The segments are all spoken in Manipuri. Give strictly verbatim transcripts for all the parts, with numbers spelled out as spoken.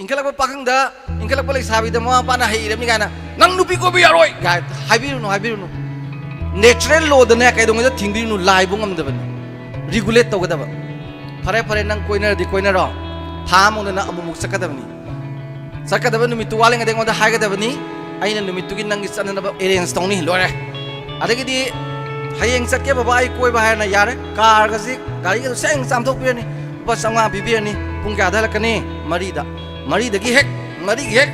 ꯏꯟꯈꯠꯂꯛꯄ ꯄꯥꯈꯪꯗ, ꯏꯟꯈꯠꯂꯛꯄ ꯂꯩꯁꯥꯕꯤꯗ ꯃꯃꯥ ꯃꯄꯥꯅ ꯍꯩꯔꯕꯅꯤ ꯀꯥꯏꯅ, "ꯅꯪ ꯅꯨꯄꯤ ꯀꯣꯏꯕ ꯌꯥꯔꯣꯏ" ꯀꯥꯏ ꯍꯥꯏꯕꯤꯔꯨꯅꯨ, ꯍꯥꯏꯕꯤꯔꯨꯅꯨ꯫ Natural law ꯗꯅꯦ ꯀꯩꯗꯧꯉꯩꯗ ꯊꯤꯡꯕꯤꯔꯨꯅꯨ, ꯂꯥꯏꯕꯨ ꯉꯝꯗꯕꯅꯤ꯫ Regulate ꯇꯧꯒꯗꯕ꯫ ꯐꯔꯦ, ꯐꯔꯦ, ꯅꯪ ꯀꯣꯏꯅꯔꯗꯤ ꯀꯣꯏꯅꯔꯣ, ꯊꯥ ꯑꯃꯗ ꯅꯪ ꯑꯃꯨꯛꯃꯨꯛ ꯆꯠꯀꯗꯕꯅꯤ꯫ ꯆꯠꯀꯗꯕ ꯅꯨꯃꯤꯠꯇꯨ ꯋꯥꯠꯂꯤꯉꯩꯗ ꯑꯩꯉꯣꯟꯗ ꯍꯥꯏꯒꯗꯕꯅꯤ, ꯑꯩꯅ ꯅꯨꯃꯤꯠꯇꯨꯒꯤ ꯅꯪꯒꯤ ꯆꯠꯅꯅꯕ arrange ꯇꯧꯅꯤ, ꯂꯣꯏꯔꯦ꯫ ꯑꯗꯒꯤꯗꯤ ꯍꯌꯦꯡ ꯆꯠꯀꯦ ꯕꯕꯥ ꯑꯩ ꯀꯣꯏꯕ ꯍꯥꯏꯔꯅ ꯌꯥꯔꯦ, ꯀꯥꯔꯒꯁꯤ, ꯒꯥꯔꯤꯒꯗꯣ ꯁꯦꯡ ꯆꯥꯝꯊꯣꯛꯄꯤꯔꯅꯤ, ꯂꯨꯄꯥ ꯆꯥꯝꯃꯉꯥ ꯄꯤꯕꯤꯔꯅꯤ꯫ ꯄꯨꯡ ꯀꯌꯥꯗ ꯍꯜꯂꯛꯀꯅꯤ? ꯃꯔꯤꯗ꯫ ꯃꯔꯤꯗꯒꯤ ꯍꯦꯛ, ꯃꯔꯤꯒꯤ ꯍꯦꯛ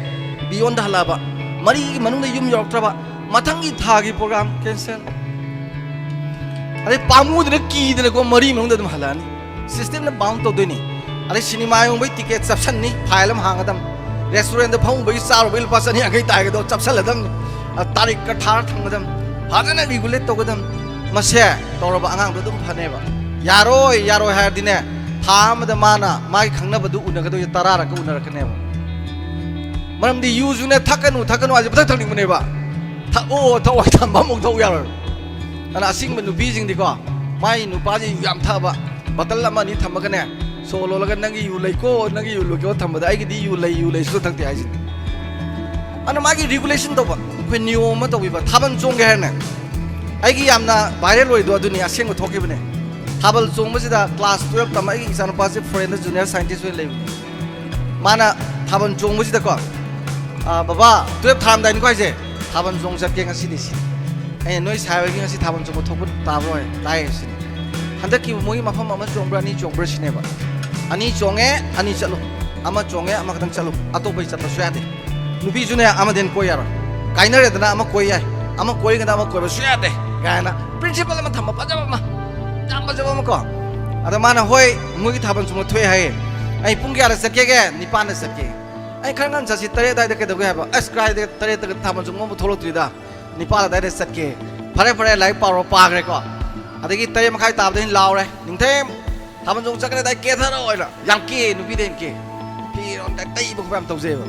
beyond ꯗ ꯍꯜꯂꯛꯑꯕ, ꯃꯔꯤꯒꯤ ꯃꯅꯨꯡꯗ ꯌꯨꯝ ꯌꯧꯔꯛꯇ꯭ꯔꯕ, ꯃꯊꯪꯒꯤ ꯊꯥꯒꯤ program cancel꯫ ꯑꯗꯩ ꯄꯥꯝꯃꯨꯗꯅ ꯀꯤꯗꯅꯀꯣ ꯃꯔꯤ ꯃꯅꯨꯡꯗ ꯑꯗꯨꯝ ꯍꯜꯂꯛꯑꯅꯤ꯫ System ꯅ bound ꯇꯧꯗꯣꯏꯅꯤ꯫ ꯑꯗꯩ ꯁꯤꯅꯦꯃꯥ ꯌꯦꯡꯕꯒꯤ ticket ꯆꯞꯁꯟꯅꯤ, file ꯑꯃ ꯍꯥꯡꯒꯗꯝ꯫ Restaurant ꯗ ꯐꯝꯃꯨꯕꯒꯤ ꯆꯥꯔꯨꯕꯒꯤ ꯂꯨꯄꯥ ꯆꯅꯤ ꯌꯥꯡꯈꯩ ꯇꯥꯏꯒꯗꯣ ꯆꯞꯁꯜꯂꯗꯝꯅꯤ꯫ ꯑ, ꯇꯥꯔꯤꯛꯀ ꯊꯥꯔ ꯊꯝꯒꯗꯝ꯫ ꯐꯖꯅ regulate ꯇꯧꯒꯗꯝ꯫ ꯃꯁꯦ ꯇꯧꯔꯕ ꯑꯉꯥꯡꯗꯣ ꯑꯗꯨꯝ ꯐꯅꯦꯕ꯫ ꯌꯥꯔꯣꯏ, ꯌꯥꯔꯣꯏ ꯍꯥꯏꯔꯗꯤꯅꯦ, ꯊꯥ ꯑꯃꯗ ꯃꯥꯅ ꯃꯥꯒꯤ ꯈꯪꯅꯕꯗꯨ ꯎꯅꯒꯗꯣꯏꯁꯦ ꯇꯔꯥꯔꯛꯀ ꯎꯅꯔꯛꯀꯅꯦꯕ꯫ ꯃꯔꯝꯗꯤ ꯌꯨꯁꯨꯅꯦ ꯊꯛꯀꯅꯨ, ꯊꯛꯀꯅꯨ ꯍꯥꯏꯁꯦ ꯄꯪꯊꯛ ꯊꯛꯅꯤꯡꯕꯅꯦꯕ꯫ ꯊꯛꯑꯣ, ꯊꯛꯑꯣ ꯍꯥꯏ ꯊꯝꯕ ꯑꯃꯨꯛ ꯊꯛꯎ ꯌꯥꯔꯣꯏ꯫ ꯑꯗꯨꯅ ꯑꯁꯤꯡꯕ ꯅꯨꯄꯤꯁꯤꯡꯗꯤꯀꯣ, ꯃꯥꯏ ꯅꯨꯄꯥꯁꯤ ꯌꯨ ꯌꯥꯝ ꯊꯛꯑꯕ, bottle ꯑꯃ ꯑꯅꯤ ꯊꯝꯃꯒꯅꯦ, ꯁꯣ ꯂꯣꯜꯂꯒ "ꯅꯪꯒꯤ ꯌꯨ ꯂꯩꯀꯣ, ꯅꯪꯒꯤ ꯌꯨ ꯂꯩꯀꯣ" ꯊꯝꯕꯗ, "ꯑꯩꯒꯤꯗꯤ ꯌꯨ ꯂꯩ, ꯌꯨ ꯂꯩ, ꯁꯨꯡꯊꯛ ꯊꯛꯇꯦ" ꯍꯥꯏꯁꯤꯅꯤ꯫ ꯑꯗꯨꯅ ꯃꯥꯒꯤ regulation ꯇꯧꯕ, ꯑꯩꯈꯣꯏ ꯅꯤꯌꯣꯝ ꯑꯃ ꯇꯧꯕꯤꯕ꯫ ꯊꯥꯕꯜ ꯆꯣꯡꯒꯦ ꯍꯥꯏꯔꯅꯦ, ꯑꯩꯒꯤ ꯌꯥꯝꯅ viral ꯑꯣꯏꯗꯣ ꯑꯗꯨꯅꯤ, ꯑꯁꯦꯡꯕ ꯊꯣꯛꯈꯤꯕꯅꯦ꯫ ꯊꯥꯕꯜ ꯆꯣꯡꯕꯁꯤꯗ class twelve ꯇꯝꯕ ꯑꯩꯒꯤ ꯏꯆꯥꯅꯨꯄꯥꯁꯦ foreign ꯗ junior scientist ꯑꯣꯏꯅ ꯂꯩꯕꯅꯦ꯫ ꯃꯥꯅ ꯊꯥꯕꯜ ꯆꯣꯡꯕꯁꯤꯗꯀꯣ, "ꯑ, ꯕꯕꯥ, twelve ꯊꯥꯔꯝꯗꯥꯏꯅꯤꯀꯣ ꯍꯥꯏꯁꯦ, ꯊꯥꯕꯜ ꯆꯣꯡ ꯆꯠꯀꯦ ꯉꯁꯤꯗꯤ", ꯁꯤ꯫ ꯑꯩꯅ, "ꯅꯣꯏ ꯁꯥꯏ ꯍꯣꯏꯒꯤ ꯉꯁꯤ ꯊꯥꯕꯜ ꯆꯣꯡꯕ ꯊꯣꯛꯄ ꯇꯥꯕ꯭ꯔꯣ?" ꯍꯥꯏ, "ꯇꯥꯏꯌꯦ", ꯁꯤꯅꯤ꯫ "ꯍꯟꯗꯛꯀꯤ ꯃꯣꯏꯒꯤ ꯃꯐꯝ ꯑꯃ ꯆꯣꯡꯕ꯭ꯔꯥ, ꯑꯅꯤ ꯆꯣꯡꯕ꯭ꯔꯥ?" ꯁꯤꯅꯦꯕ꯫ "ꯑꯅꯤ ꯆꯣꯡꯉꯦ, ꯑꯅꯤ ꯆꯠꯂꯨ꯫ ꯑꯃ ꯆꯣꯡꯉꯦ, ꯑꯃꯈꯛꯇꯪ ꯆꯠꯂꯨ꯫ ꯑꯇꯣꯞꯄꯒꯤ ꯆꯠꯄꯁꯨ ꯌꯥꯗꯦ꯫ ꯅꯨꯄꯤꯁꯨꯅꯦ, ꯑꯃꯗꯩ ꯍꯦꯟꯅ ꯀꯣꯏ ꯌꯥꯔꯣꯏ꯫ ꯀꯥꯏꯅꯔꯦꯗꯅ ꯑꯃ ꯀꯣꯏ ꯌꯥꯏ, ꯑꯃ ꯀꯣꯏꯔꯤꯉꯩꯗ ꯑꯃ ꯀꯣꯏꯕꯁꯨ ꯌꯥꯗꯦ" ꯀꯥꯏꯅ principle ꯑꯃ ꯊꯝꯕ, ꯐꯖꯕ ꯑꯃ, ꯌꯥꯝ ꯐꯖꯕ ꯑꯃꯀꯣ꯫ ꯑꯗ ꯃꯥꯅ, "ꯍꯣꯏ, ꯃꯣꯏꯒꯤ ꯊꯥꯕꯜ ꯆꯣꯡꯕ ꯊꯣꯛꯑꯦ ꯍꯥꯏꯌꯦ꯫ ꯑꯩ ꯄꯨꯡ ꯀꯌꯥꯗ ꯆꯠꯀꯦꯒꯦ?" "ꯅꯤꯄꯥꯟꯗ ꯆꯠꯀꯦ"꯫ "ꯑꯩ ꯈꯔ ꯉꯟꯅ ꯆꯠꯁꯤ, ꯇꯔꯦꯠ ꯑꯗꯥꯏꯗ ꯀꯩꯗꯧꯒꯦ?" ꯍꯥꯏꯕ꯫ "ꯑꯁ, ꯀꯥꯏꯗ ꯇꯔꯦꯠꯇꯒ ꯊꯥꯕꯜ ꯆꯣꯡꯕ ꯑꯃ ꯊꯣꯛꯂꯛꯇ꯭ꯔꯤꯗ, ꯅꯤꯄꯥꯟ ꯑꯗꯥꯏꯗ ꯆꯠꯀꯦ"꯫ "ꯐꯔꯦ, ꯐꯔꯦ, ꯂꯥꯏꯔꯤꯛ ꯄꯥꯔꯣ", ꯄꯥꯈ꯭ꯔꯦꯀꯣ꯫ ꯑꯗꯒꯤ ꯇꯔꯦꯠ ꯃꯈꯥꯏ ꯇꯥꯕꯗ ꯑꯩꯅ ꯂꯥꯎꯔꯦ, "ꯅꯤꯡꯊꯦꯝ, ꯊꯥꯕꯜ ꯆꯣꯡ ꯆꯠꯀꯅꯤ, ꯑꯗꯥꯏ ꯀꯦꯊꯔꯛꯑꯣ" ꯍꯥꯏꯅ꯫ ꯌꯥꯝ ꯀꯦ, ꯅꯨꯄꯤꯗ ꯍꯦꯟꯅ ꯀꯦ꯫ ꯐꯤꯔꯣꯟ ꯇꯩꯕ ꯈꯣꯠꯄ ꯌꯥꯝ ꯇꯧꯖꯩꯑꯕ꯫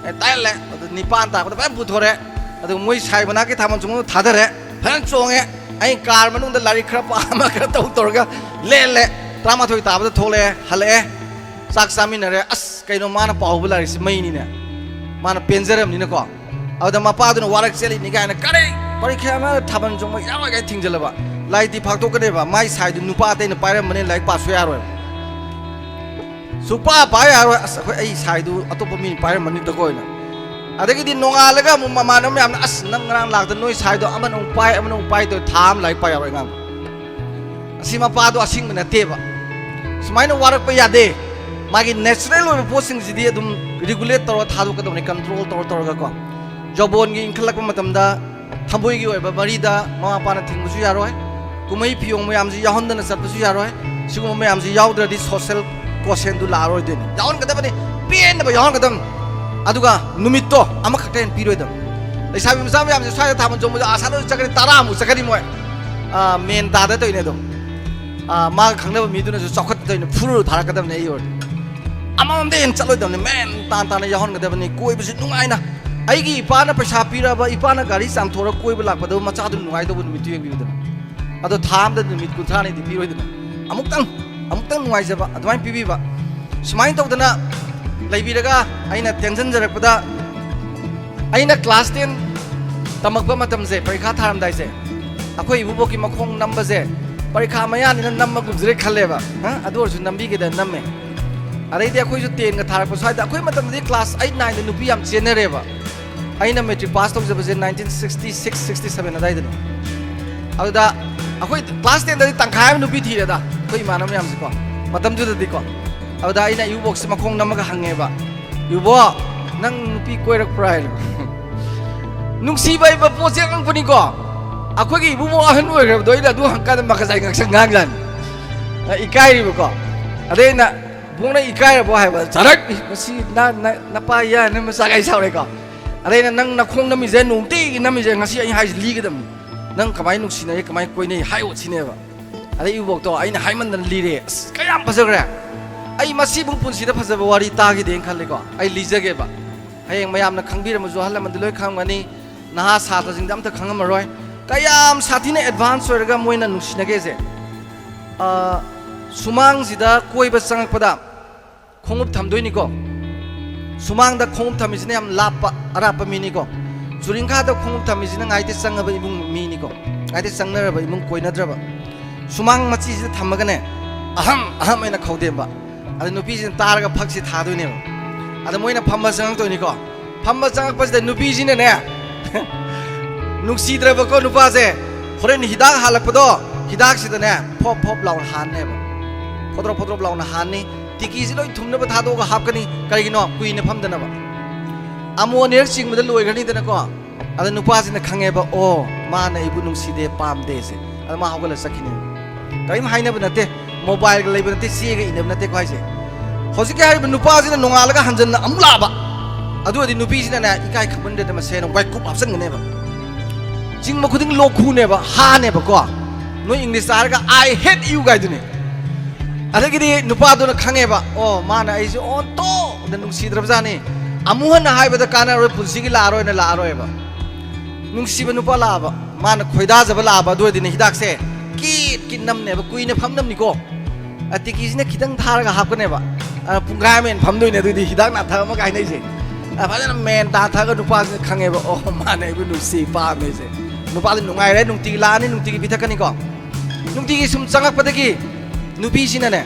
ꯑꯦ, ꯇꯥꯏꯍꯜꯂꯦ꯫ ꯑꯗꯨ ꯅꯤꯄꯥꯟ ꯇꯥꯔꯛꯄꯗ ꯐꯖꯅ ꯄꯨꯊꯣꯔꯛꯑꯦ꯫ ꯑꯗꯨꯒ ꯃꯣꯏ ꯁꯥꯏ ꯃꯅꯥꯛꯀꯤ ꯊꯥꯕꯜ ꯆꯣꯡꯕꯗꯣ ꯊꯥꯗꯔꯦ꯫ ꯐꯖꯅ ꯆꯣꯡꯉꯦ꯫ ꯑꯩ ꯀꯥꯔ ꯃꯅꯨꯡꯗ ꯂꯥꯏꯔꯤꯛ ꯈꯔ ꯄꯥ, ꯑꯃ ꯈꯔ ꯇꯧ ꯇꯧꯔꯒ ꯂꯦꯜꯂꯦ꯫ ꯇꯔꯥꯃꯥꯊꯣꯏ ꯇꯥꯕꯗ ꯊꯣꯛꯂꯛꯑꯦ, ꯍꯜꯂꯛꯑꯦ꯫ ꯆꯥꯛ ꯆꯥꯃꯤꯟꯅꯔꯦ꯫ ꯑꯁ, ꯀꯩꯅꯣ, ꯃꯥꯅ ꯄꯥꯎꯕ ꯂꯥꯏꯔꯤꯛꯁꯤ ꯃꯩꯅꯤꯅꯦ, ꯃꯥꯅ ꯄꯦꯟꯖꯔꯝꯅꯤꯅꯀꯣ꯫ ꯑꯗꯨꯗ ꯃꯄꯥꯗꯨꯅ ꯋꯥꯔꯛ ꯆꯦꯜꯂꯤꯅꯤ ꯀꯥꯏꯅ, "ꯀꯔꯤ ꯄꯔꯤꯈ꯭ꯌꯥ ꯑꯃ ꯊꯥꯕꯜ ꯆꯣꯡꯕ ꯌꯥꯔꯣꯏ" ꯀꯥꯏꯅ ꯊꯤꯡꯖꯤꯜꯂꯕ꯫ ꯂꯥꯏꯔꯤꯛꯇꯤ ꯐꯥꯛꯇꯣꯛꯀꯅꯦꯕ, ꯃꯥꯏ ꯁꯥꯏꯗꯨ ꯅꯨꯄꯥ ꯑꯇꯩꯅ ꯄꯥꯏꯔꯝꯕꯅꯤꯅ ꯂꯥꯏꯔꯤꯛ ꯄꯥꯁꯨ ꯌꯥꯔꯣꯏ, ꯁꯨꯛꯄꯥ ꯄꯥ ꯌꯥꯔꯣꯏ꯫ "ꯑꯁ, ꯑꯩꯈꯣꯏ, ꯑꯩ ꯁꯥꯏꯗꯨ ꯑꯇꯣꯞꯄ ꯃꯤꯅ ꯄꯥꯏꯔꯝꯃꯅꯤꯗꯀꯣ" ꯍꯥꯏꯅ꯫ ꯑꯗꯒꯤꯗꯤ ꯅꯣꯡꯉꯥꯜꯂꯒ ꯑꯃꯨꯛ ꯃꯃꯥꯟꯅꯕ ꯃꯌꯥꯝꯅ, "ꯑꯁ, ꯅꯪ ꯉꯔꯥꯡ ꯂꯥꯛꯇ ꯅꯣꯏ ꯁꯥꯏꯗꯣ ꯑꯃꯅ ꯑꯃꯨꯛ ꯄꯥꯏ, ꯑꯃꯅ ꯑꯃꯨꯛ ꯄꯥꯏ" ꯇꯧꯔꯦ꯫ ꯊꯥ ꯑꯃ ꯂꯥꯏꯔꯤꯛ ꯄꯥ ꯌꯥꯔꯣꯏ ꯑꯉꯥꯡꯗꯣ꯫ ꯑꯁꯤ ꯃꯄꯥꯗꯣ ꯑꯁꯤꯡꯕ ꯅꯠꯇꯦꯕ꯫ ꯁꯨꯃꯥꯏꯅ ꯋꯥꯔꯛꯄ ꯌꯥꯗꯦ꯫ ꯃꯥꯒꯤ natural ꯑꯣꯏꯕ ꯄꯣꯠꯁꯤꯡꯁꯤꯗꯤ ꯑꯗꯨꯝ regulate ꯇꯧꯔꯒ ꯊꯥꯗꯣꯛꯀꯗꯕꯅꯤ, control ꯇꯧꯔ ꯇꯧꯔꯒꯀꯣ꯫ ꯌꯥꯎꯕꯣꯟꯒꯤ ꯏꯟꯈꯠꯂꯛꯄ ꯃꯇꯝꯗ ꯊꯃꯣꯏꯒꯤ ꯑꯣꯏꯕ ꯃꯔꯤꯗ ꯃꯃꯥ ꯃꯄꯥꯅ ꯊꯤꯡꯕꯁꯨ ꯌꯥꯔꯣꯏ, ꯀꯨꯝꯍꯩ ꯐꯤꯌꯣꯡ ꯃꯌꯥꯝꯁꯤ ꯌꯥꯎꯍꯟꯗꯅ ꯆꯠꯄꯁꯨ ꯌꯥꯔꯣꯏ꯫ ꯁꯤꯒꯨꯝꯕ ꯃꯌꯥꯝꯁꯤ ꯌꯥꯎꯗ꯭ꯔꯗꯤ social quotient ꯗꯨ ꯂꯥꯛꯑꯔꯣꯏꯗꯣꯏꯅꯤ꯫ ꯌꯥꯎꯍꯟꯒꯗꯕꯅꯤ, ꯄꯦꯟꯅꯕ ꯌꯥꯎꯍꯟꯒꯗꯕꯅꯤ꯫ ꯑꯗꯨꯒ ꯅꯨꯃꯤꯠꯇꯣ ꯑꯃꯈꯛꯇ ꯍꯦꯟꯅ ꯄꯤꯔꯣꯏꯗꯕꯅꯤ꯫ ꯂꯩꯁꯥꯕꯤ ꯃꯆꯥ ꯃꯌꯥꯝꯁꯦ ꯁ꯭ꯋꯥꯏꯗ ꯊꯥꯕꯜ ꯆꯣꯡꯕꯁꯦ ꯑꯥꯁꯥ ꯂꯣꯏ ꯆꯠꯀꯅꯤ, ꯇꯔꯥꯃꯨꯛ ꯆꯠꯀꯅꯤ ꯃꯣꯏ꯫ ꯑꯥ, ꯃꯦꯟ ꯇꯥꯗ ꯇꯧꯔꯤꯅꯦ ꯑꯗꯨꯝ꯫ ꯑꯥ, ꯃꯥꯒ ꯈꯪꯅꯕ ꯃꯤꯗꯨꯅꯁꯨ ꯆꯥꯎꯈꯠꯇ ꯇꯧꯔꯤꯅꯦ, ꯐꯨꯔꯨꯔ ꯊꯥꯔꯛꯀꯗꯕꯅꯦ ꯑꯩ ꯑꯣꯏꯔꯗꯤ꯫ ꯑꯃꯃꯝꯗ ꯍꯦꯟꯅ ꯆꯠꯂꯣꯏꯗꯕꯅꯤ, ꯃꯦꯟ ꯇꯥꯟ ꯇꯥꯅ ꯌꯥꯎꯍꯟꯒꯗꯕꯅꯤ꯫ ꯀꯣꯏꯕꯁꯤ ꯅꯨꯡꯉꯥꯏꯅ, ꯑꯩꯒꯤ ꯏꯄꯥꯅ ꯄꯩꯁꯥ ꯄꯤꯔꯛꯑꯕ, ꯏꯄꯥꯅ ꯒꯥꯔꯤ ꯆꯥꯝꯊꯣꯔꯒ ꯀꯣꯏꯕ ꯂꯥꯛꯄꯗꯕꯨ ꯃꯆꯥꯗꯨ ꯅꯨꯡꯉꯥꯏꯗꯧꯕ ꯅꯨꯃꯤꯠꯇꯨ ꯌꯦꯡꯕꯤꯌꯨꯗꯅ꯫ ꯑꯗꯣ ꯊꯥ ꯑꯃꯗ ꯅꯨꯃꯤꯠ ꯀꯨꯟꯊ꯭ꯔꯥꯅꯤꯗꯤ ꯄꯤꯔꯣꯏꯗꯅ꯫ ꯑꯃꯨꯛꯇꯪ, ꯑꯃꯨꯛꯇꯪ ꯅꯨꯡꯉꯥꯏꯖꯕ ꯑꯗꯨꯃꯥꯏꯅ ꯄꯤꯕꯤꯕ꯫ ꯁꯨꯃꯥꯏꯅ ꯇꯧꯗꯅ ꯂꯩꯕꯤꯔꯒ ꯑꯩꯅ ꯇꯦꯟꯁꯤꯟꯖꯔꯛꯄꯗ, ꯑꯩꯅ class ten ꯇꯝꯃꯛꯄ ꯃꯇꯝꯁꯦ, ꯄꯔꯤꯈꯥ ꯊꯥꯔꯝꯗꯥꯏꯁꯦ, ꯑꯩꯈꯣꯏ ꯏꯕꯨꯕꯣꯛꯀꯤ ꯃꯈꯣꯡ ꯅꯝꯕꯁꯦ ꯄꯔꯤꯈꯥ ꯃꯌꯥꯅꯤꯅ ꯅꯝꯃꯒꯨꯝꯁꯤꯔ ꯈꯜꯂꯦꯕ꯫ ꯑ, ꯑꯗꯨ ꯑꯣꯏꯔꯁꯨ ꯅꯝꯕꯤꯒꯦꯗ ꯅꯝꯃꯦ꯫ ꯑꯗꯩꯗꯤ ꯑꯩꯈꯣꯏꯁꯨ tenꯒ ꯊꯥꯔꯛꯄ ꯁ꯭ꯋꯥꯏꯗ, ꯑꯩꯈꯣꯏ ꯃꯇꯝꯗꯗꯤ class eight nineꯗ ꯅꯨꯄꯤ ꯌꯥꯝ ꯆꯦꯟꯅꯔꯦꯕ꯫ ꯑꯩꯅ matric pass ꯇꯧꯖꯕꯁꯦ nineteen sixty six sixty seven ꯑꯗꯥꯏꯗꯅꯤ꯫ ꯑꯗꯨꯗ ꯑꯩꯈꯣꯏ class tenꯗꯗꯤ ꯇꯪꯈꯥꯏ ꯑꯃ ꯅꯨꯄꯤ ꯊꯤꯔꯦꯗ, ꯑꯩꯈꯣꯏ ꯏꯃꯥꯟꯅꯕ ꯃꯌꯥꯝꯁꯦꯀꯣ, ꯃꯇꯝꯗꯨꯗꯗꯤꯀꯣ꯫ ꯑꯗꯨꯗ ꯑꯩꯅ ꯏꯕꯣꯛꯁꯦ ꯃꯈꯣꯡ ꯅꯝꯃꯒ ꯍꯪꯉꯦꯕ, "ꯏꯕꯣ, ꯅꯪ ꯅꯨꯄꯤ ꯀꯣꯏꯔꯛꯄ꯭ꯔꯥ?" ꯍꯥꯏꯔꯦ꯫ ꯅꯨꯡꯁꯤꯕ ꯍꯥꯏꯕ ꯄꯣꯠꯁꯦ ꯑꯉꯛꯄꯅꯤꯀꯣ꯫ ꯑꯩꯈꯣꯏꯒꯤ ꯏꯕꯨꯡꯉꯣ ꯑꯍꯟ ꯑꯣꯏꯈ꯭ꯔꯕꯗꯣ ꯑꯩꯅ ꯑꯗꯨ ꯍꯪꯀꯥꯟꯗ ꯃꯈꯖꯥꯏ ꯉꯥꯛꯁꯪ ꯉꯥꯡꯖꯥꯠꯅꯤ꯫ ꯑ, ꯏꯀꯥꯏꯔꯤꯕꯀꯣ꯫ ꯑꯗꯩ ꯑꯩꯅ, "ꯏꯕꯨꯡꯉꯣ, ꯅꯪ ꯏꯀꯥꯏꯔꯕꯣ?" ꯍꯥꯏꯕ, "ꯆꯔꯛ! ꯃꯁꯤ ꯅ-, ꯅ-, ꯅꯄꯥ ꯌꯥ, ꯅꯪ ꯃꯆꯥ ꯀꯥꯏ ꯁꯥꯎꯔꯦꯀꯣ?" ꯑꯗꯩ ꯑꯩꯅ, "ꯅꯪ ꯅꯈꯣꯡ ꯅꯝꯃꯤꯁꯦ, ꯅꯨꯡꯇꯤꯒꯤ ꯅꯝꯃꯤꯁꯦ, ꯉꯁꯤ ꯑꯩ ꯍꯥꯏꯁꯦ ꯂꯤꯒꯗꯕꯅꯤ꯫ ꯅꯪ ꯀꯃꯥꯏꯅ ꯅꯨꯡꯁꯤꯅꯩ, ꯀꯃꯥꯏꯅ ꯀꯣꯏꯅꯩ ꯍꯥꯏꯌꯣ" ꯁꯤꯅꯦꯕ꯫ ꯑꯗꯩ ꯏꯕꯣꯛꯇꯣ ꯑꯩꯅ ꯍꯥꯏꯃꯟꯗꯅ ꯂꯤꯔꯦ꯫ ꯑꯁ, ꯀꯌꯥꯝ ꯐꯖꯈ꯭ꯔꯦ! ꯑꯩ ꯃꯁꯤꯕꯨ ꯄꯨꯟꯁꯤꯗ ꯐꯖꯕ ꯋꯥꯔꯤ ꯇꯥꯈꯤꯗꯦꯅ ꯈꯜꯂꯤꯀꯣ꯫ ꯑꯩ ꯂꯤꯖꯒꯦꯕ꯫ ꯍꯌꯦꯡ ꯃꯌꯥꯝꯅ ꯈꯪꯕꯤꯔꯝꯃꯁꯨ, ꯑꯍꯜ ꯂꯃꯟꯗꯤ ꯂꯣꯏ ꯈꯪꯉꯝꯒꯅꯤ꯫ ꯅꯍꯥ ꯁꯥꯇ꯭ꯔꯁꯤꯡꯗ ꯑꯝꯇ ꯈꯪꯉꯝꯃꯔꯣꯏ꯫ ꯀꯌꯥꯝ ꯁꯥꯊꯤꯅ advance ꯑꯣꯏꯔꯒ ꯃꯣꯏꯅ ꯅꯨꯡꯁꯤꯅꯒꯦꯁꯦ꯫ ꯑ, ꯁꯨꯃꯥꯡꯁꯤꯗ ꯀꯣꯏꯕ ꯆꯪꯉꯛꯄꯗ ꯈꯣꯡꯎꯞ ꯊꯝꯗꯣꯏꯅꯤꯀꯣ꯫ ꯁꯨꯃꯥꯡꯗ ꯈꯣꯡꯎꯞ ꯊꯝꯃꯤꯁꯤꯅ ꯌꯥꯝ ꯂꯥꯞꯄ ꯑꯔꯥꯞꯄ ꯃꯤꯅꯤꯀꯣ꯫ ꯆꯨꯔꯤꯡꯈꯥꯗ ꯈꯣꯡꯎꯞ ꯊꯝꯃꯤꯁꯤꯅ ꯉꯥꯏꯇ ꯆꯪꯉꯕ ꯏꯃꯨꯡ ꯃꯤꯅꯤꯀꯣ꯫ ꯉꯥꯏꯇ ꯆꯪꯅꯔꯕ ꯏꯃꯨꯡ ꯀꯣꯏꯅꯗ꯭ꯔꯕ꯫ ꯁꯨꯃꯥꯡ ꯃꯆꯤꯁꯤꯗ ꯊꯝꯃꯒꯅꯦ, ꯑꯍꯝ ꯑꯍꯝ ꯍꯥꯏꯅ ꯈꯧꯗꯦꯝꯕ꯫ ꯑꯗ ꯅꯨꯄꯤꯁꯤꯅ ꯇꯥꯔꯒ ꯐꯛꯁꯤ ꯊꯥꯗꯣꯏꯅꯦꯕ꯫ ꯑꯗ ꯃꯣꯏꯅ ꯐꯝꯕ ꯆꯪꯉꯛꯇꯣꯏꯅꯤꯀꯣ꯫ ꯐꯝꯕ ꯆꯪꯉꯛꯄꯁꯤꯗ ꯅꯨꯄꯤꯁꯤꯅꯅꯦ, ꯅꯨꯡꯁꯤꯗ꯭ꯔꯕꯀꯣ ꯅꯨꯄꯥꯁꯦ, ꯍꯣꯔꯦꯟ ꯍꯤꯗꯥꯛ ꯍꯥꯜꯂꯛꯄꯗꯣ, ꯍꯤꯗꯥꯛꯁꯤꯗꯅꯦ ꯐꯣꯞ ꯐꯣꯞ ꯂꯥꯎꯅ ꯍꯥꯟꯅꯦꯕ꯫ ꯐꯣꯗ꯭ꯔꯣ ꯐꯣꯗ꯭ꯔꯣꯞ ꯂꯥꯎꯅ ꯍꯥꯟꯅꯤ꯫ ꯇꯤꯀꯤꯁꯤ ꯂꯣꯏ ꯊꯨꯝꯅꯕ ꯊꯥꯗꯣꯛꯑꯒ ꯍꯥꯞꯀꯅꯤ꯫ ꯀꯔꯤꯒꯤꯅꯣ? ꯀꯨꯏꯅ ꯐꯝꯗꯅꯕ꯫ ꯑꯃꯣꯟ ꯑꯅꯤꯔꯛ ꯆꯤꯡꯕꯗ ꯂꯣꯏꯈ꯭ꯔꯅꯤꯗꯅꯀꯣ꯫ ꯑꯗ ꯅꯨꯄꯥꯁꯤꯅ ꯈꯪꯉꯦꯕ, "ꯑꯣ, ꯃꯥꯅ ꯑꯩꯕꯨ ꯅꯨꯡꯁꯤꯗꯦ, ꯄꯥꯝꯗꯦꯁꯦ"꯫ ꯑꯗ ꯃꯥ ꯍꯧꯒꯠꯂ ꯆꯠꯈꯤꯅꯦꯕ꯫ ꯀꯔꯤꯝ ꯍꯥꯏꯅꯕ ꯅꯠꯇꯦ, ꯃꯣꯕꯥꯏꯜꯒ ꯂꯩꯕ ꯅꯠꯇꯦ, ꯆꯦꯒ ꯏꯅꯕ ꯅꯠꯇꯦꯀꯣ ꯍꯥꯏꯁꯦ꯫ ꯍꯧꯖꯤꯛꯀꯤ ꯍꯥꯏꯔꯤꯕ ꯅꯨꯄꯥꯁꯤꯅ ꯅꯣꯡꯉꯥꯜꯂꯒ ꯍꯟꯖꯟꯅ ꯑꯃꯨꯛ ꯂꯥꯛꯑꯕ꯫ ꯑꯗꯨ ꯑꯣꯏꯔꯗꯤ ꯅꯨꯄꯤꯁꯤꯅꯅꯦ, ꯏꯀꯥꯏ ꯈꯪꯃꯟꯗꯗꯅ ꯃꯁꯦꯅ ꯋꯥꯏꯀꯨꯞ ꯍꯥꯞꯆꯟꯒꯅꯦꯕ꯫ ꯆꯤꯡꯕ ꯈꯨꯗꯤꯡ ꯂꯣꯛ ꯈꯨꯅꯦꯕ, ꯍꯥꯅꯦꯕꯀꯣ꯫ ꯅꯣꯏ ꯏꯪꯂꯤꯁꯇ ꯍꯥꯏꯔꯒ "I hate you" ꯀꯥꯏꯗꯨꯅꯤ꯫ ꯑꯗꯒꯤꯗꯤ ꯅꯨꯄꯥꯗꯨꯅ ꯈꯪꯉꯦꯕ, "ꯑꯣ, ꯃꯥꯅ ꯑꯩꯁꯦ ꯑꯣꯟꯊꯣꯛꯅ ꯅꯨꯡꯁꯤꯗ꯭ꯔꯕꯖꯥꯠꯅꯤ꯫ ꯑꯃꯨꯛ ꯍꯟꯅ ꯍꯥꯏꯕꯗ ꯀꯥꯟꯅꯔꯣꯏ, ꯄꯨꯟꯁꯤꯒꯤ ꯂꯥꯛꯑꯔꯣꯏꯅ ꯂꯥꯛꯑꯔꯣꯏꯕ"꯫ ꯅꯨꯡꯁꯤꯕ ꯅꯨꯄꯥ ꯂꯥꯛꯑꯕ, ꯃꯥꯅ ꯈꯣꯏꯗꯥꯖꯕ ꯂꯥꯛꯑꯕ, ꯑꯗꯨ ꯑꯣꯏꯔꯗꯤꯅꯦ ꯍꯤꯗꯥꯛꯁꯦ ꯀꯤꯠ ꯀꯤꯠ ꯅꯝꯅꯦꯕ, ꯀꯨꯏꯅ ꯐꯝꯅꯕꯅꯤꯀꯣ꯫ ꯑ, ꯇꯤꯀꯤꯁꯤꯅ ꯈꯤꯇꯪ ꯊꯥꯔꯒ ꯍꯥꯞꯀꯅꯦꯕ꯫ ꯑ, ꯄꯨꯡꯈꯥꯏ ꯑꯃ ꯍꯦꯟꯅ ꯐꯝꯗꯣꯏꯅꯦ, ꯑꯗꯨꯗꯤ ꯍꯤꯗꯥꯛ ꯅꯥꯊꯛ ꯑꯃꯒ ꯍꯥꯏꯅꯩꯁꯦ꯫ ꯑ, ꯐꯖꯅ ꯃꯦꯟ ꯇꯥꯊꯛꯑꯒ ꯅꯨꯄꯥꯁꯤꯅ ꯈꯪꯉꯦꯕ, "ꯑꯣ, ꯃꯥꯅ ꯑꯩꯕꯨ ꯅꯨꯡꯁꯤ ꯄꯥꯝꯃꯦꯁꯦ"꯫ ꯅꯨꯄꯥꯗꯤ ꯅꯨꯡꯉꯥꯏꯔꯦ, ꯅꯨꯡꯇꯤꯒꯤ ꯂꯥꯛꯑꯅꯤ, ꯅꯨꯡꯇꯤꯒꯤ ꯄꯤꯊꯛꯀꯅꯤꯀꯣ꯫ ꯅꯨꯡꯇꯤꯒꯤ ꯁꯨꯝ ꯆꯪꯉꯛꯄꯗꯒꯤ ꯅꯨꯄꯤꯁꯤꯅꯅꯦ,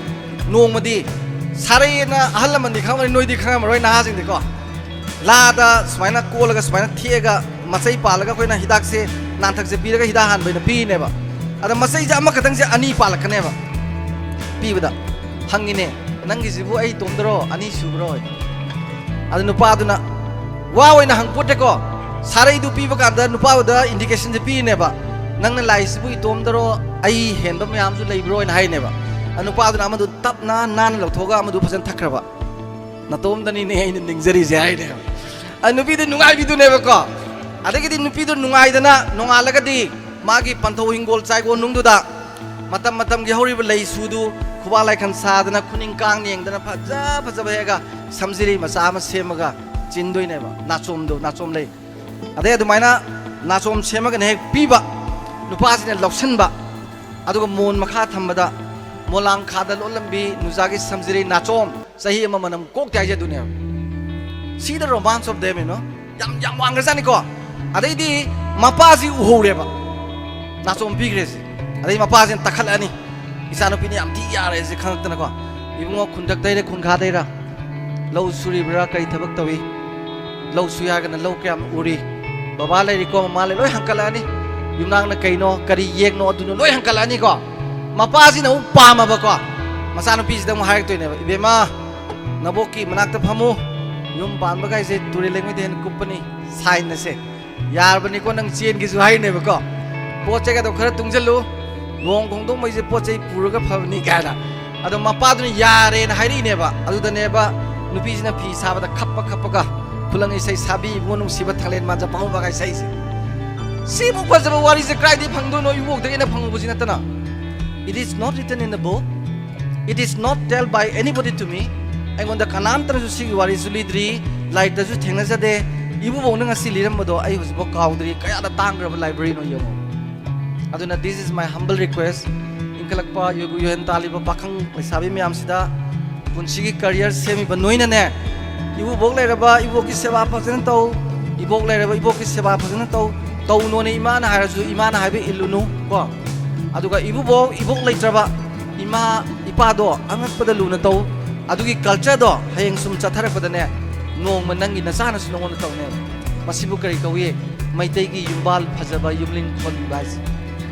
ꯅꯣꯡꯃꯗꯤ ꯁꯥꯔꯩꯅ, ꯑꯍꯜ ꯂꯃꯟꯗꯤ ꯈꯪꯉꯝꯒꯅꯤ, ꯅꯣꯏꯗꯤ ꯈꯪꯉꯝꯃꯔꯣꯏ ꯅꯍꯥꯁꯤꯡꯗꯤꯀꯣ꯫ ꯂꯥꯗ ꯁꯨꯃꯥꯏꯅ ꯀꯣꯜꯂꯒ ꯁꯨꯃꯥꯏꯅ ꯊꯦꯛꯑꯒ ꯃꯆꯩ ꯄꯥꯜꯂꯒ ꯑꯩꯈꯣꯏꯅ ꯍꯤꯗꯥꯛꯁꯦ, ꯅꯥꯟꯊꯛꯁꯦ ꯄꯤꯔꯒ ꯍꯤꯗꯥꯛ ꯍꯥꯟꯕ ꯑꯣꯏꯅ ꯄꯤꯔꯤꯅꯦꯕ꯫ ꯑꯗ ꯃꯆꯩꯁꯦ ꯑꯃꯈꯛꯇꯪꯁꯦ ꯑꯅꯤ ꯄꯥꯜꯂꯛꯀꯅꯦꯕ꯫ ꯄꯤꯕꯗ ꯍꯪꯉꯤꯅꯦ, "ꯅꯪꯒꯤꯁꯤꯕꯨ ꯑꯩ ꯏꯇꯣꯝꯗꯔꯣ, ꯑꯅꯤ ꯁꯨꯕ꯭ꯔꯣ?" ꯑꯗ ꯅꯨꯄꯥꯗꯨꯅ ꯋꯥ ꯑꯣꯏꯅ ꯍꯪꯄꯣꯠꯇꯦꯀꯣ, ꯁꯥꯔꯩꯗꯨ ꯄꯤꯕ ꯀꯥꯟꯗ ꯅꯨꯄꯥꯗꯨꯗ ꯏꯟꯗꯤꯀꯦꯁꯟꯁꯦ ꯄꯤꯔꯤꯅꯦꯕ, "ꯅꯪꯅ ꯂꯥꯛꯏꯁꯤꯕꯨ ꯏꯇꯣꯝꯗꯔꯣ, ꯑꯩ ꯍꯦꯟꯕ ꯃꯌꯥꯝꯁꯨ ꯂꯩꯕ꯭ꯔꯣ?" ꯍꯥꯏꯅ ꯍꯥꯏꯅꯦꯕ꯫ ꯑꯗ ꯅꯨꯄꯥꯗꯨꯅ ꯑꯃꯗꯨ ꯇꯞꯅ ꯅꯥꯟꯅ ꯂꯧꯊꯣꯛꯑꯒ ꯑꯃꯗꯨ ꯐꯖꯅ ꯊꯛꯈ꯭ꯔꯕ꯫ "ꯅꯇꯣꯝꯗꯅꯤꯅꯦ ꯑꯩꯅ ꯅꯤꯡꯖꯔꯤꯁꯦ" ꯍꯥꯏꯅꯦꯕ꯫ ꯑ, ꯅꯨꯄꯤꯗꯨ ꯅꯨꯡꯉꯥꯏꯕꯤꯗꯨꯅꯦꯕꯀꯣ꯫ ꯑꯗꯒꯤꯗꯤ ꯅꯨꯄꯤꯗꯨ ꯅꯨꯡꯉꯥꯏꯗꯅ ꯅꯣꯡꯉꯥꯜꯂꯒꯗꯤ ꯃꯥꯒꯤ ꯄꯟꯊꯧ ꯍꯤꯡꯒꯣꯜ ꯆꯥꯏꯒꯣꯜ ꯅꯨꯡꯗꯨꯗ ꯃꯇꯝ ꯃꯇꯝꯒꯤ ꯍꯧꯔꯤꯕ ꯂꯩꯁꯨꯗꯨ ꯈꯨꯕꯥꯛ ꯂꯥꯏꯈꯟ ꯁꯥꯗꯅ, ꯈꯨꯅꯤꯡ ꯀꯥꯡ ꯌꯦꯡꯗꯅ, ꯐꯖ ꯐꯖꯕ ꯍꯦꯛꯑꯒ ꯁꯝꯖꯤꯔꯤ ꯃꯆꯥ ꯑꯃ ꯁꯦꯝꯃꯒ ꯆꯤꯟꯗꯣꯏꯅꯦꯕ, ꯅꯥꯆꯣꯝꯗꯣ, ꯅꯥꯆꯣꯝ ꯂꯩ꯫ ꯑꯗꯩ ꯑꯗꯨꯃꯥꯏꯅ ꯅꯥꯆꯣꯝ ꯁꯦꯝꯃꯒꯅ ꯍꯦꯛ ꯄꯤꯕ, ꯅꯨꯄꯥꯁꯤꯅ ꯂꯧꯁꯟꯕ, ꯑꯗꯨꯒ ꯃꯣꯟ ꯃꯈꯥ ꯊꯝꯕꯗ ꯃꯣꯂꯥꯡꯈꯥꯗ ꯂꯣꯠꯂꯝꯕꯤ ꯅꯨꯖꯥꯒꯤ ꯁꯝꯖꯤꯔꯤ ꯅꯥꯆꯣꯝ, ꯆꯍꯤ ꯑꯃ ꯃꯅꯝ ꯀꯣꯛꯇꯦ ꯍꯥꯏꯁꯦ ꯑꯗꯨꯅꯦꯕ꯫ See the romance of them, you know? ꯌꯥꯝ, ꯌꯥꯝ ꯋꯥꯡꯈ꯭ꯔꯖꯥꯠꯅꯤꯀꯣ꯫ ꯑꯗꯩꯗꯤ ꯃꯄꯥꯁꯤ ꯎꯍꯧꯔꯦꯕ, ꯅꯥꯆꯣꯝ ꯄꯤꯈ꯭ꯔꯦꯁꯦ꯫ ꯑꯗꯩ ꯃꯄꯥꯁꯤꯅ ꯇꯛꯈꯠꯂꯛꯑꯅꯤ, ꯏꯆꯥꯅꯨꯄꯤꯅ ꯌꯥꯝ ꯊꯤ ꯌꯥꯔꯦꯁꯦ ꯈꯪꯉꯛꯇꯅꯀꯣ꯫ "ꯏꯕꯨꯡꯉꯣ, ꯈꯨꯟꯗꯛꯇꯩꯔ ꯈꯨꯟꯈꯥꯗꯩꯔ? ꯂꯧ ꯁꯨꯔꯤꯕ꯭ꯔꯥ? ꯀꯔꯤ ꯊꯕꯛ ꯇꯧꯏ? ꯂꯧ ꯁꯨ ꯌꯥꯔꯒꯅ ꯂꯧ ꯀꯌꯥꯝ ꯎꯔꯤ? ꯕꯕꯥ ꯂꯩꯔꯤꯀꯣ, ꯃꯃꯥ ꯂꯩ?" ꯂꯣꯏ ꯍꯪꯀꯠꯂꯛꯑꯅꯤ꯫ ꯌꯨꯝꯅꯥꯛꯅ ꯀꯩꯅꯣ, ꯀꯔꯤ ꯌꯦꯛꯅꯣ, ꯑꯗꯨꯅ ꯂꯣꯏ ꯍꯪꯀꯠꯂꯛꯑꯅꯤꯀꯣ꯫ ꯃꯄꯥꯁꯤꯅ ꯑꯃꯨꯛ ꯄꯥꯝꯃꯕꯀꯣ, ꯃꯆꯥꯅꯨꯄꯤꯁꯤꯗ ꯑꯃꯨꯛ ꯍꯥꯏꯔꯛꯇꯣꯏꯅꯦꯕ, "ꯏꯕꯦꯝꯃ, ꯅꯕꯣꯛꯀꯤ ꯃꯅꯥꯛꯇ ꯐꯝꯃꯨ, ꯌꯨꯝ ꯄꯥꯟꯕꯒꯥꯏꯁꯦ ꯇꯨꯔꯦꯜ ꯂꯩꯉꯣꯏꯗ ꯍꯦꯟꯅ ꯀꯨꯞꯄꯅꯤ, ꯁꯥꯏꯟ ꯑꯁꯦ ꯌꯥꯔꯕꯅꯤꯀꯣ, ꯅꯪ ꯆꯦꯟꯒꯦꯁꯨ" ꯍꯥꯏꯅꯦꯕꯀꯣ꯫ "ꯄꯣꯠ ꯆꯩꯒꯗꯣ ꯈꯔ ꯇꯨꯡꯁꯤꯜꯂꯨ, ꯂꯨꯍꯣꯡ ꯈꯣꯡꯗꯣꯡꯕꯩꯁꯦ ꯄꯣꯠ ꯆꯩ ꯄꯨꯔꯒ ꯐꯕꯅꯤ" ꯀꯥꯏꯅ꯫ ꯑꯗꯣ ꯃꯄꯥꯗꯨꯅ ꯌꯥꯔꯦꯅ ꯍꯥꯏꯔꯛꯏꯅꯦꯕ꯫ ꯑꯗꯨꯗꯅꯦꯕ ꯅꯨꯄꯤꯁꯤꯅ ꯐꯤ ꯁꯥꯕꯗ ꯈꯞꯄ ꯈꯞꯄꯒ ꯈꯨꯂꯪ ꯏꯁꯩ ꯁꯥꯕꯤ, "ꯏꯕꯨꯡꯉꯣ ꯅꯨꯡꯁꯤꯕ ꯊꯥꯡꯂꯦꯟ ꯃꯥꯟꯖ ꯄꯥꯝꯃꯨꯕꯒ" ꯏꯁꯩꯁꯦ꯫ ꯁꯤꯃꯨꯛ ꯐꯖꯕ ꯋꯥꯔꯤꯁꯦ ꯀꯗꯥꯏꯗꯒꯤ ꯐꯪꯗꯣꯏꯅꯣ? ꯏꯕꯣꯛꯇꯒꯤ ꯑꯩꯅ ꯐꯪꯍꯧꯕꯁꯤ ꯅꯠꯇꯅ꯫ It is not written in the book. It is not tell by anybody to me. ꯑꯩꯉꯣꯟꯗ ꯀꯅꯥꯝꯇꯅꯁꯨ ꯁꯤꯒꯤ ꯋꯥꯔꯤꯁꯨ ꯂꯤꯗ꯭ꯔꯤ, ꯂꯥꯏꯔꯤꯛꯇꯁꯨ ꯊꯦꯡꯅꯖꯗꯦ꯫ ꯏꯕꯨꯕꯣꯛꯅ ꯉꯁꯤ ꯂꯤꯔꯝꯕꯗꯣ ꯑꯩ ꯍꯧꯖꯤꯛꯐꯥꯎ ꯀꯥꯎꯗ꯭ꯔꯤ꯫ ꯀꯌꯥꯗ ꯇꯥꯡꯈ꯭ꯔꯕ ꯂꯥꯏꯕ꯭ꯔꯦꯔꯤꯅꯣ ꯌꯦꯡꯉꯣ꯫ ꯑꯗꯨꯅ this is my humble request. ꯏꯟꯈꯠꯂꯛꯄ ꯌꯣꯏꯕꯨ ꯌꯣꯏꯍꯟ ꯇꯥꯜꯂꯤꯕ ꯄꯥꯈꯪ ꯂꯩꯁꯥꯕꯤ ꯃꯌꯥꯝꯁꯤꯗ, ꯄꯨꯟꯁꯤꯒꯤ ꯀꯔꯤꯌꯔ ꯁꯦꯝꯃꯤꯕ ꯅꯣꯏꯅꯅꯦ, ꯏꯕꯨꯕꯣꯛ ꯂꯩꯔꯕ ꯏꯕꯣꯛꯀꯤ ꯁꯦꯕꯥ ꯐꯖꯅ ꯇꯧ, ꯏꯕꯣꯛ ꯂꯩꯔꯕ ꯏꯕꯣꯛꯀꯤ ꯁꯦꯕꯥ ꯐꯖꯅ ꯇꯧ, ꯇꯧꯅꯣꯅ ꯏꯃꯥꯅ ꯍꯥꯏꯔꯁꯨ ꯏꯃꯥꯅ ꯍꯥꯏꯕ ꯏꯜꯂꯨꯅꯨ ꯀꯣ꯫ ꯑꯗꯨꯒ ꯏꯕꯨꯕꯣꯛ ꯏꯕꯣꯛ ꯂꯩꯇ꯭ꯔꯕ ꯏꯃꯥ ꯏꯄꯥꯗꯣ ꯑꯉꯛꯄꯗ ꯂꯨꯅ ꯇꯧ꯫ ꯑꯗꯨꯒꯤ ꯀꯜꯆꯔꯗꯣ ꯍꯌꯦꯡ ꯁꯨꯝ ꯆꯠꯊꯔꯛꯄꯗꯅꯦ, ꯅꯣꯡꯃ ꯅꯪꯒꯤ ꯅꯆꯥꯅꯁꯨ ꯅꯉꯣꯟꯗ ꯇꯧꯅꯦꯕ꯫ ꯃꯁꯤꯕꯨ ꯀꯔꯤ ꯀꯧꯏ? ꯃꯩꯇꯩꯒꯤ ꯌꯨꯝꯕꯥꯜ ꯐꯖꯕ, ꯌꯨꯝꯂꯤꯡ ꯈꯣꯟꯕꯤꯕ ꯍꯥꯏꯁꯦ꯫